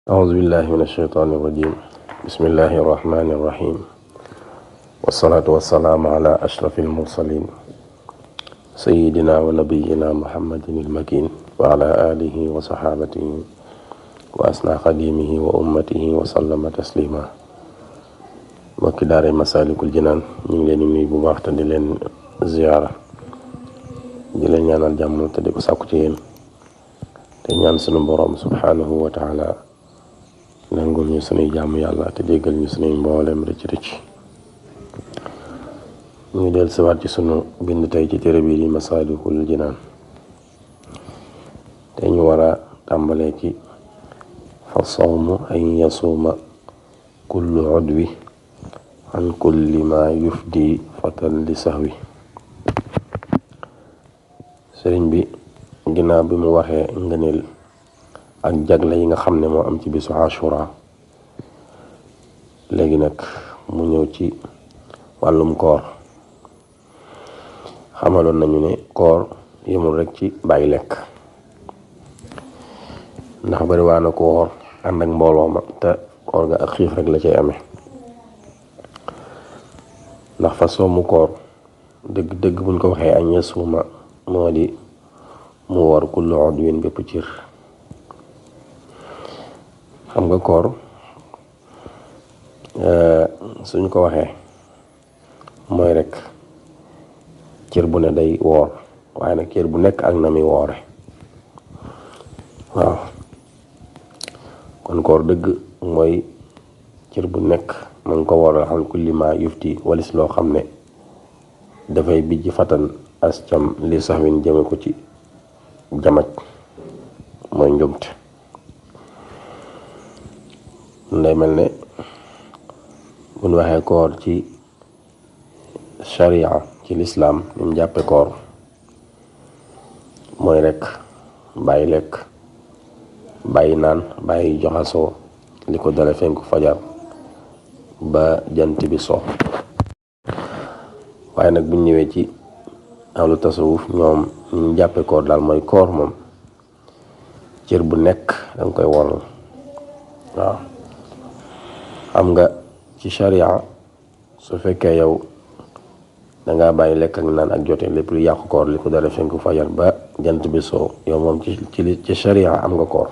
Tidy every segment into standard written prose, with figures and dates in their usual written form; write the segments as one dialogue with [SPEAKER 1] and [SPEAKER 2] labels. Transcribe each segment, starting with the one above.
[SPEAKER 1] أعوذ بالله من الشيطان الرجيم بسم الله الرحمن الرحيم والصلاة والسلام على أشرف المرسلين سيدنا ونبينا محمد المكين وعلى آله وصحابته وأسنى خديمه وأمته وسلم تسليما mbokki daare Masaalikul Jinaan ñu ngi leen di nuyu bu baax te di leen ziyaara di leen ñaanal jàmm te di ko sàkku ci yéen te ñaan sunu boroom subhanahu wa taala nangul ñu sunuy jàmm yàlla te jéggal ñu sunuy mboolem rëcc rëcc ñu ngi del siwaat ci sunu bind tey ci téere bii di Masaalikul Jinaan te ñu war a tàmbalee ci fa sawmu an yasuuma kullu udwi an kulli ma yufdi fatan li sahwi sëriñ bi ginnaaw bi mu waxee ngëneel ak jagle yi nga xam ne moo am ci bisu Ashura léegi nag mu ñëw ci wàllum koor xamaloon nañu ne koor yemul rek ci bàyyi lekk ndax bari waa na ko woor ànd ak mbooloo ma te koor ga ak xiif rek la cay amee ndax fa soomu koor dëgg buñ ko waxee añ yasuuma moo di mu woor kullu udwin bépp cir xam nga koor suñ ko waxee mooy rek cër bu ne day woor waaye nag cër bu nekk ak na muy woore waaw kon koor dëgg mooy cër bu nekk man ko waral xam kulli ma yufti walis loo xam ne dafay bijj fatan as cam li sax win jëme ko ci jamaj mooy njumte nday mel ne buñ waxee koor ci sharia ci lislaam ni mu jàppe koor mooy rek bàyyi lekk bàyyi naan bàyyi joxasoo li ko dale fenku fajar ba jant bi so waaye nag buñ ñëwee ci ahlu tasawuf ñoom ñu jàppe koor daal mooy koor moom cër bu nekk danga koy waral waaw xam nga ci sharia su fekkee yow dangaa bàyyi lekk ak naan ak jote lépp lu yàqu koor li ko dale fenku fajar ba jant bi so yow moom ci sharia am nga koor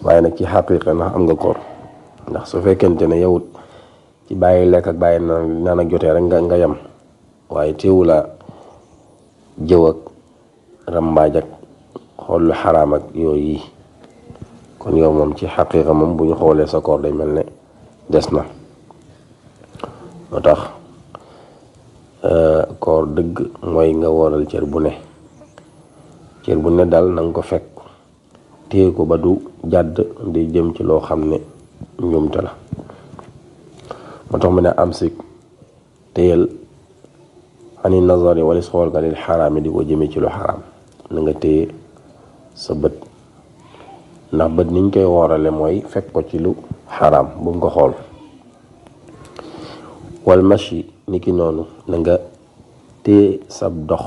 [SPEAKER 1] waaye nag ci xaqiiqa ndax am nga koor ndax su fekkente ne yow ci bàyyi lekk ak bàyyi naan ak jotee rek nga yem waaye teewula jëw ak rambaaj ak xool lu xaraam ak yooyu yi kon yow moom ci xaqiiqa moom bu ñu xoolee sa koor day mel ne des na moo tax koor dëgg mooy nga wooral cër bu ne daal na nga ko fekk téye ko ba du jàdd di jëm ci loo xam ne njumte la moo tax mu ne am sik téyel ani nazari wala xool ga lil xaraam yi di ko jëme ci lu xaraam na nga téye sa bët ndax bët niñ koy woorale mooy fekk ko ci lu xaraam bu mu ko xool wal mashi ni ki noonu na nga téye sab dox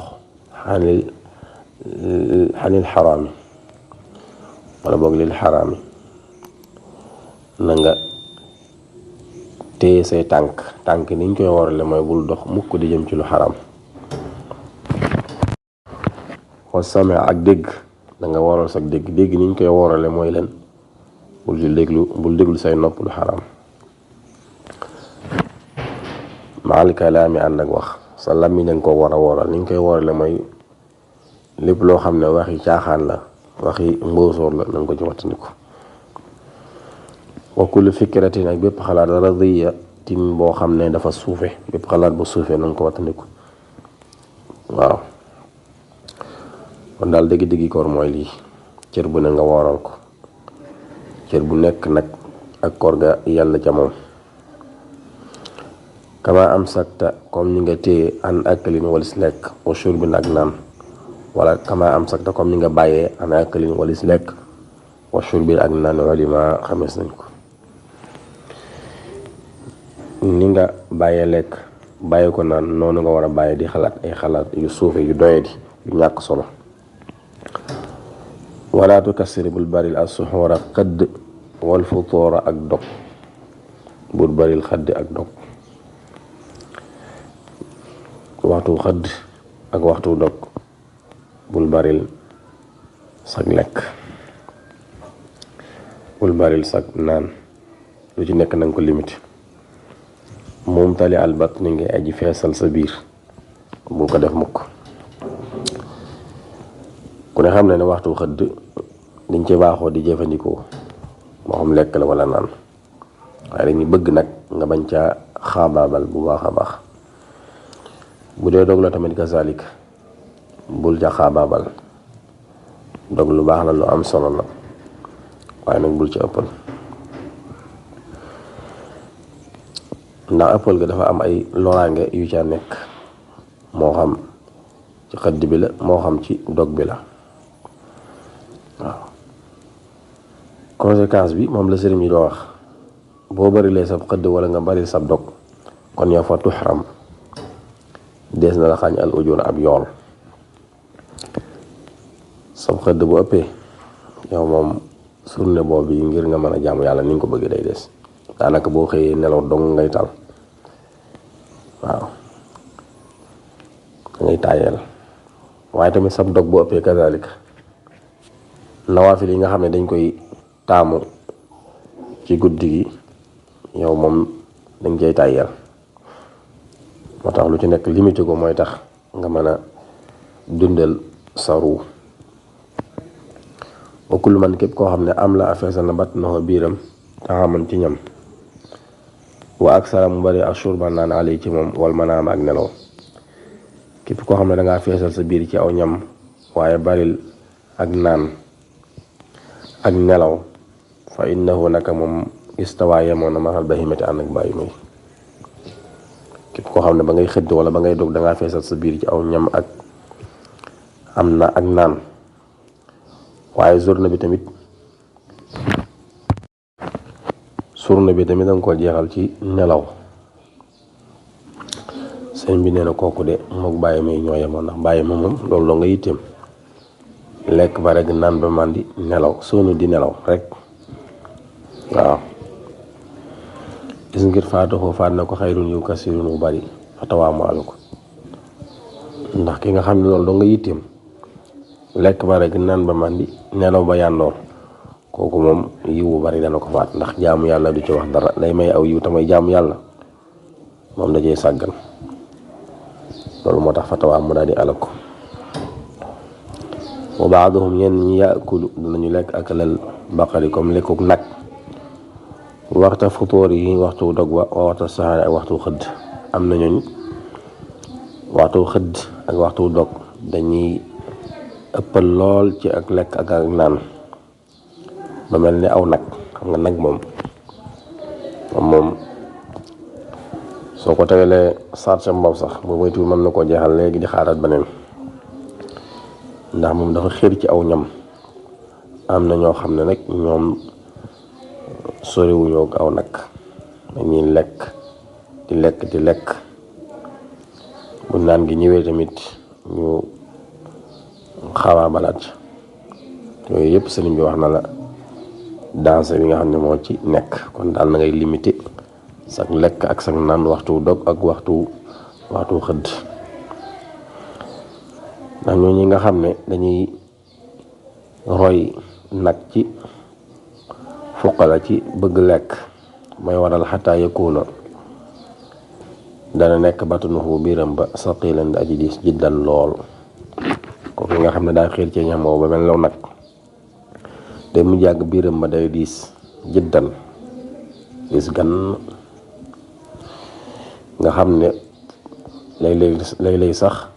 [SPEAKER 1] xanil xaraam yi wala boog lil xaraam yi na nga téye say tànk niñ koy woorale mooy bul dox mukk di jëm ci lu xaraam wa same ak dégg da nga waral sax dégg niñ koy woorale mooy leen bul déglu say nopp lu xaraam maal kalaami ànd ak wax sa làmmiñ danga ko war a wooral niñ koy woorale mooy lépp loo xam ne waxi caaxaan la waxi mbóosóor la na nga ko ci wattandiku wa kullu fikratin ak bépp xalaat radiyatin boo xam ne dafa suufe bépp xalaat bu suufe na nga ko wattandiku waaw kon daal dëgg-dëggi koor mooy lii cër bu ne nga wooral ko cër bu nekk nag ak koor ga yàlla ca moom kama am sakta comme ni nga téye an akalin walis lekk wa shurbin ak naan wala kama am sakta comme ni nga bàyyee an akalin walis lekk wa shurbin ak naan walima xamees nañ ko ni nga bàyyee lekk bàyyi ko naan noonu nga war a bàyyi di xalaat ay xalaat yu suufe yu doyadi yu ñàkk solo wala tukassir bul baril as-suxuura xëdd wal futuura ak dog bul baril xëdd ak dog waxtu xëdd ak waxtu dog bul baril sag lekk bul baril sag naan lu ci nekk nanga ko limité moom tali albat ni ngay aji feesal sa biir bul ko def mukk ku ne xam ne waxtu xëdd dañ ci baaxoo di jëfandikoo moo xam lekk la wala naan waaye dañuy bëgg nag nga bañ caa xaabaabal bu baax a baax bu dee dog la tamit kazalik bul ca xaabaabal dog lu baax la lu am solo la waaye nag bul ci ëppal ndax ëppal ga dafa am ay loraange yu ca nekk moo xam ci xëdd bi la moo xam ci dog bi la waaw conséquence bi moom la sëriñ yi doo wax boo barilee sab xëdd wala nga bari sab dog kon yow fa tuxram dees na la xañ al ujur ab yool sab xëdd bu ëppee yow moom surne boobu yi ngir nga mën a jaamu yàlla ni nga ko bëggee day des daanaka boo xëyee nelaw dong ngay tal waaw ngay tàyyeel waaye tamit sab dog bu ëppee kazalik nawaafil yi nga xam ne dañ koy taamu ci guddi gi yow moom dañ cay tàyyeel moo tax lu ci nekk limité ko mooy tax nga mën a dundal sa ruu wa kullu man képp koo xam ne am la afeesal na bat na biiram taxaman ci ñam wa ak sara mu bari ak shurban naan ali ci moom wal manaam ak nelaw képp koo xam ne dangaa feesal sa biir ci aw ñam waaye baril ak naan ak nelaw fa innahu naka moom istawa yemoon na maxal bahimati ànd ak bàyyi may képp koo xam ne ba ngay xëdd wala ba ngay dog dangaa feesal sa biir ci aw ñam ak am na ak naan waaye journée bi tamit danga ko jeexal ci nelaw sëñ bi nee na kooku de mook bàyyi may ñoo yemoon ndax bàyyi ma moom loolu la nga yitteem lekk ba rek naan ba màndi nelaw sonu di nelaw rek waaw gis ngir faatoo faat na ko xayrun yu kasirun bu bari fatawaamu àll ko ndax ki nga xam ne loolu da nga yitteem lekk ba rek naan ba màndi nelaw ba yàndoor kooku moom yiwu bari dana ko faat ndax jaamu yàlla du ci wax dara day may aw yiw tamay jaamu yàlla moom dajee sàggan loolu moo tax fatawaam mu daal di alal ko wa baaduhum ñenn ñi yaakulu danañu lekk akalal baqari comme lekkuk nag waxta futóor yi waxtu dog wa waxta saxaari ak waxtu xëdd am na ñooñ waxtu xëdd ak waxtu dog dañuy ëppal lool ci ak lekk ak naan ba mel ni aw nag xam nga nag moom soo ko tegalee saat sa mbaw sax boo moytu mën na koo jeexal léegi di xaaraat beneen ndax moom dafa xër ci aw ñam am na ñoo xam ne nag ñoom soriwuñoo ak aw nag dañuy lekk di lekk bu naan gi ñëwee tamit ñu xawaa balaat yooyu yëpp sëriñ bi wax na la danse bi nga xam ne moo ci nekk kon daal na ngay limité sag lekk ak sag naan waxtu dog ak waxtu xëdd ndax ñooñu nga xam ne dañuy roy nag ci fuqala ci bëgg lekk mooy waral xataa yakuna dana nekk batunuhu biiram ba saqilan aji diis jiddan lool kooku nga xam ne daa xiir ci ñam ba mel law nag day mu jàgg biiram ba day diis jiddan diis gan nga xam ne léeg-léeg sax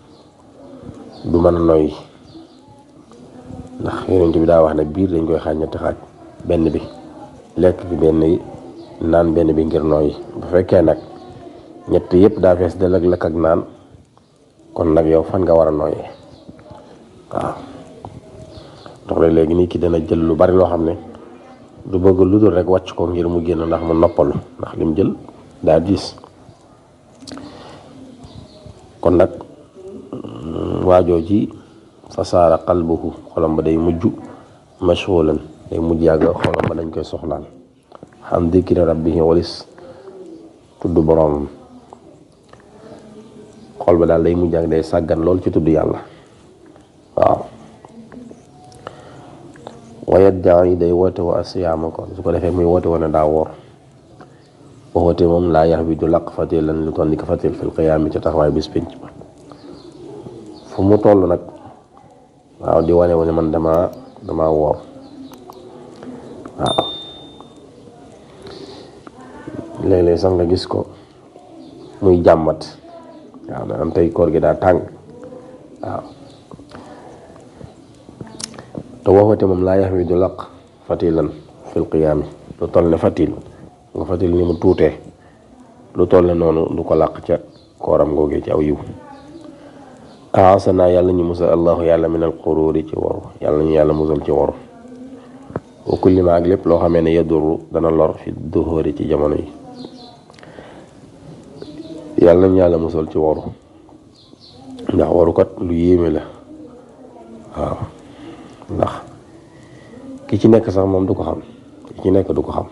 [SPEAKER 1] du mën a noyyi ndax yonent bi daa wax ne biir dañ koy xaaj ñetti xaaj benn bi lekk bi benn naan benn bi ngir noyyi bu fekkee nag ñett yëpp daa fees del ak lekk ak naan kon nag yow fan nga war a noyyee waaw ndax léegi nii ki dana jël lu bari loo xam ne du bëgg lu dul rek wàcc ko ngir mu génn ndax mu noppalu ndax lim jël daa diis kon nag waajoo ji fasaara qalbuhu xolam ba day mujj mashghulan day mujj yàgg xolam ba dañ koy soxlaal xam dikri rabbihi walis tudd boroomam xol ba daal day mujj yàgg day sàggan lool ci tudd yàlla waaw wayet jan yi day woote wa asiyaama kon su ko defee muy woote woon ne daa woor ba woote moom laa yax bi du laq fatil lan lu toll ni ko fatil fil qiyaami ca taxawaay bis pénc ba fu mu toll nag waaw di wane wane man dama woor waaw léeg-léeg sax nga gis ko muy jàmbat waaw da am tey koor gi daa tàng waaw te waxute moom laa yax wi du laq fatilan fil qiyaami lu toll ne fatil nga fatil ni mu tuutee lu toll ne noonu du ko laq ca kooram googee ci aw yiw aasana yàlla ñu musal allahu yàlla min al quruuri ci waru yàlla ñu yàlla musal ci waru wa kulli ma ak lépp loo xamee ne yaduru dana lor fi duhóori ci jamono yi yàlla ñu yàlla musal ci waru ndax warukat lu yéeme la waaw ndax ki ci nekk sax moom du ko xam ki ci nekk du ko xam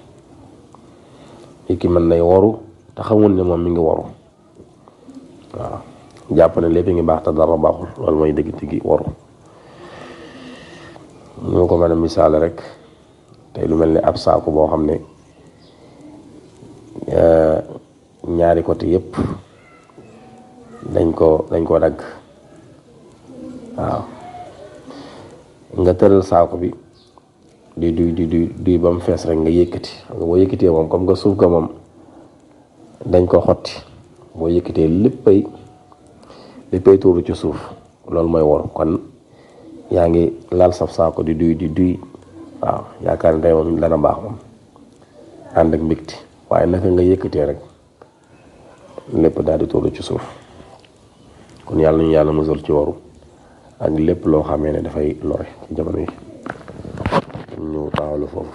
[SPEAKER 1] ki mën nay waru te xamul ne moom mi ngi waru waaw jàpp ne lépp ngi baax te dara baaxul loolu mooy dëgg-dëgg waru ñoo ko mën a misaale rek tey lu mel ni ab saako boo xam ne ñaari côté yépp dañ ko dagg waaw nga tëral saako bi di duy ba mu fees rek nga yëkkati xam nga boo yëkkatee moom comme nga suuf ga moom dañ ko xotti boo yëkkatee léppay tuuru ci suuf loolu mooy waru kon yaa ngi laal saf saako di duy waaw yaakaar ne tey moom dana baax moom ànd ak mbégte waaye naka nga yëkkatee rek lépp daal di tuuru ci suuf kon yàlla ñu yàlla musal ci waru ak lépp loo xamee ne dafay lore ci jamono yi ñu taxawlu foofu